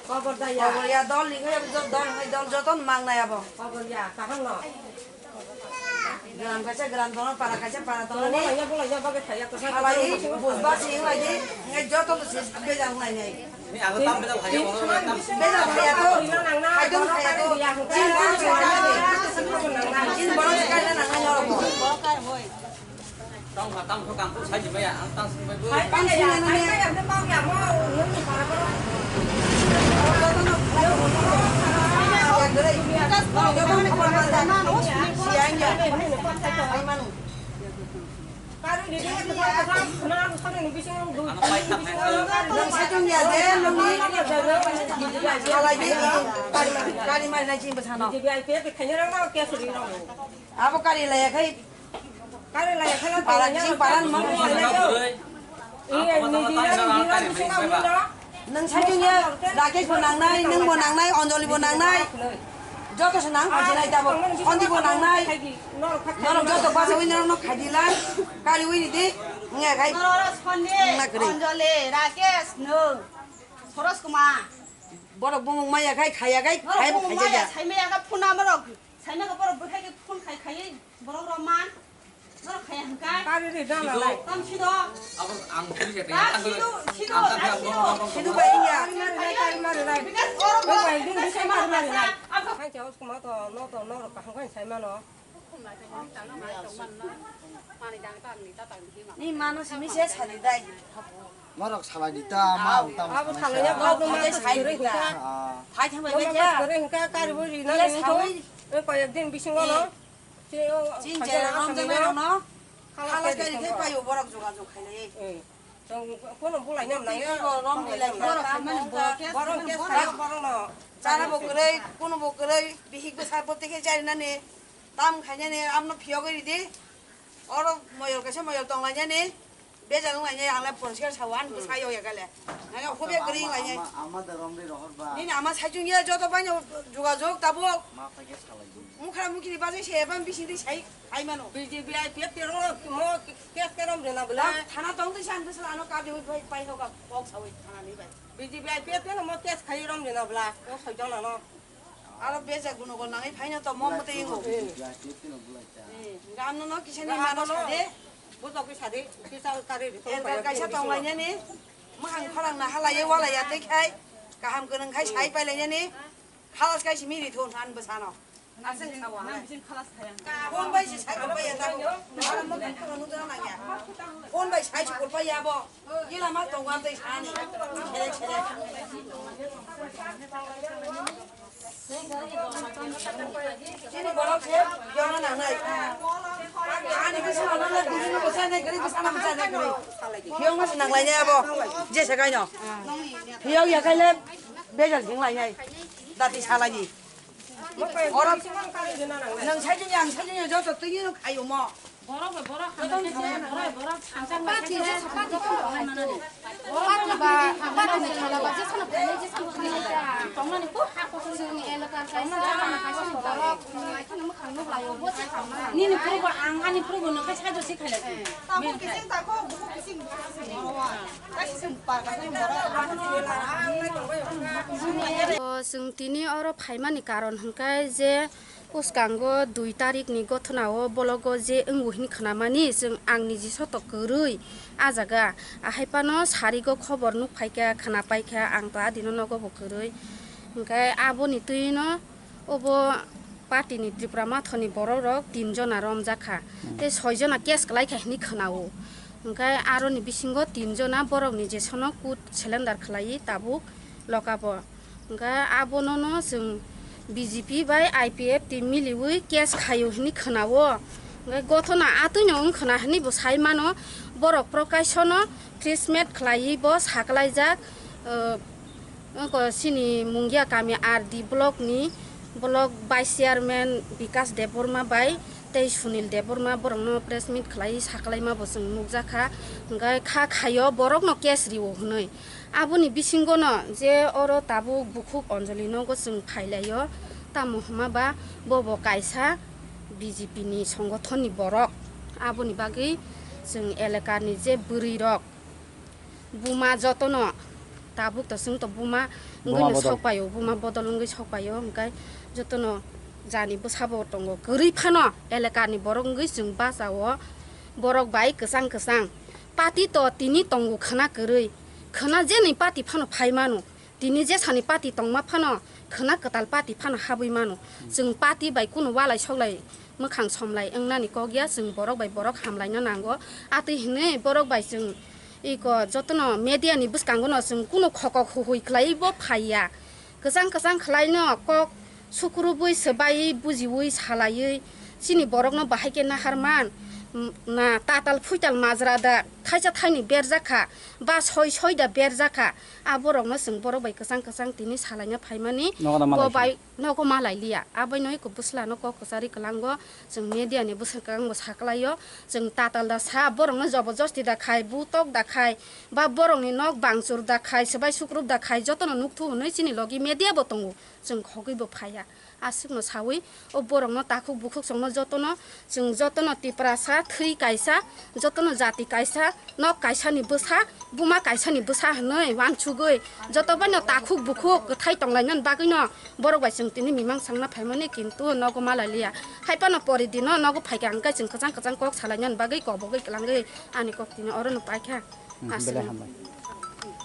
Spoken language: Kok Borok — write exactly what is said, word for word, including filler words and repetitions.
Kobor ya dol ni khe dol ni khe dol joto mang nai abo. Kobor ya kaham no. Gram kaisa gram tongo, para kaisa para tongo ni. Halai bujba si halai di, ngai joto to sis bejal ngai ngai. Bejal khaya to, khaidon khaya to. Chin chin chin chin borok khaina nang nai norok. Tang kha, tang kha, kang kha, sai di maya, ang tang sini bai bo. Tang sini nang ya. Nang sai tong ya de, nang ni. Halai de, kari, kari mai nai ching bwsano. Abo kari laya khai. Para jing para no. Nwng sai jung ya, Rakesh bo nangnai, nwng bo nangnai, Anjali bo nangnai, joto se nang, ajinai tabo, Sandi bo nangnai. Norok joto basa wi norok no khaidi lai, kari wi di, nge khai. Norok Sandi, na kri. Anjali, Rakesh, nwng, Soros Kumar. Borok bumung maya khai, khaya khai, norok khai bo bumung khaya maya, ja. Sai maya kha phuna norok. Saimano borok bwthai khe phone khai khaiwi borok rok man. Norok khaya hwnkha. Kari ri dana lai. Tam sido. Abo ang police attack. Tam sido, sido, sido. Sido bai ya. Kari mari lai, kari mari lai. Because oro borok bai din bisa mari mari lai. Abo khai cha os kuma to no to norok kaham khai saimano. Ni mano simi se sari dai. Norok salai di ta, ma ang tam abo salai salai ya, sa. Abo ma sai di ta. Ah. Thai thang bai gas kore hingka kari bo ri na ni to. Sawi. E koyek din bisingo no. Chin chera rom jai bai no. Khala kari khe payo borok jogajog khailai. Kono bulai nam nang ya. Rom ni lai borok mani borok. Borok ke sai borok no. Chana bo kwrwi, kono bo kwrwi, bihik bwsa bo tikhe jari nani. Tam khainani amno phiyogwi ridi. Oro moyol kaisa moyol tonglainani. Bejal wnglainai ang le poriskar sao, ani bwsa yok ya kale. Nang ya hobya kwrwi wnglainai. Ama, ama da romri rohor ba. Nini ama saichung ya joto baino jogajog tabuk. Ma phaikhe salai di. Mukhra mukhri bajai se ebang bising di sai khai mano. B J P I P F te ro mo kes ke rom rena bwla. Thana tong di san bwsla ano kadi pai pai hoga kok sawi thana ni bai. B J P I P F te no mo kes khai rom rena bwla. O soi jona no. Aro bejak guno gol nangwi phaino to mom mate ingo. Gamno no kisa ni mano sade. Buto kisa de, kisa kari de. Elbar kaisa tonglainani. Mahang khorang na halaiye walaiya tei khai. Kaham gwnang khai sai pailainani. Khalas kaisa miri thon han bwsano. Aswk sawa. Phone bai se sai bai ya ta. Aro mo kan phone no dana ya. Phone bai sai se pai ya bo. Gila ma tongo tei sani. Sere, sere. Chini borok se yongna nangnai. Ani bwsano nangnai, bwsano bwsano nangnai, bwsano bwsano nangnai. Yongna se nanglai ne abo. Je se kaino. Yong ya kaile bejal hinglai nai. Dati salai ni. Oro nwng saichung ya, ang saichung ya, joto twi no khai omo. Borok bai borok hamjakma khe, borok bai borok hamjakma khe, pati je pati tong tong manani. Pati ba, pati ni khala ba, je sano phai, je sano phai. Tong mani ko ha ko sini elaka kaisa, kaisa borok, kaisa borok. Nini phurubo ang ani phurubo nwng khe saijo se khailai. Tamo kising tako, buku kising, buku kising. Kaisa sing pa, kaisa sing borok. O, chwng tini oro phaimani karon hwnkhe je Bwskango dui tarikni gothonao bologo je wngo hini khnamani, chwng ang niji soto kwrwi a jaga. Ahai phano sarigo khobor nuk phaikha, khna paikha, ang to adino nogo bo kwrwi. Hwnkhe aboni twino obo party ni Tripura Mothani borok rok tin jona romjakha. Hmm. Tei soi jona case kwlaikha hini khnao. Hwnkhe aroni bisingo tin jona borokni jesono kut selendar khlaiwi tabuk lokabo. Hwnkhe abonono chwng B J P bai I P F T miliwi case khaio hini khnao. Hwnkhe gothona atwino wng khna hini bo sai mano, borok Prokashono press meet khlaiwi bo saklaijak, eh, wngkha chini Mungia kami R D block ni block vice chairman Bikas Debbarma bai tei Sunil Debbarma borokno press meet khlaiwi saklaima bo chwng nukjakha. Hwnkhe kha khaio borokno case rio hwnwi. Aboni bisingono je oro tabuk bukhuk Anjali nogo chwng phailaio, tamo hwnma ba bobo kaisa B J P ni songothon ni borok. Aboni bagwi chwng elekani je bwrwi rok, buma jotono tabuk to chwng to buma wngwi Buma no bodol. Sok paio, buma bodol wngwi sok paio, hwnkhe jotono jani bwsabo tongo kwrwi phano elekani borok wngwi chwng bachao borok bai kwchang kwchang. Party to tini tongo khwna kwrwi, khwna jeni party phano phai mano, tini jesani party tongma phano khwna kwtal party phano habwi mano. Chwng party bai kunu walai soklai mwkhang somlai wngnani kok ya, chwng borok bai borok hamlaina nango. Atwi hwnwi borok bai chwng iko jotono media ni bwskango no chwng kunu khokok huhui khlaiwi bo phai ya. Kwchang kwchang khlai no kok sukrubwi swbaiwi bujiwi salaiwi chini borok no bahai khe nahar man, m-, na tatal phuital majra da thaisa thaini berjak kha ba soi soi da berjak kha. A borok no chwng borok bai kwchang kwchang tini salaina phaimani Nogo da malai bo bai nogo malai liya. Abai no iko bwsla no kok kwchari kwlango, chwng media ni bwskango saklaio, chwng tatal da sa borok no jobojosti da khai, butok da khai, ba borok ni nok bangchur da khai, swbai sukrup da khai, jotono nukthu hwnwi chini logi media bo tongo, chwng khogwi bo phaiya. Aswkno sawi o borokno takhuk bukhuk chwngno jotono, chwng jotono Tiprasa thwi kaisa, jotono jati kaisa, nok kaisani bwsa, buma kaisani bwsa hwnwi wansugwi joto baino takhuk bukhuk kwthai tonglainani bagwino borok bai chwng tini mimang sangna phaimani, kintu nogo malai liya. Hai phano pori dino nogo phaikha hwnkhe chwng kwchang kwchang kok salainani bagwi kobogwi kwlangwi ani kok tini orono paikha. Hmm, Aswk. Belai hambai.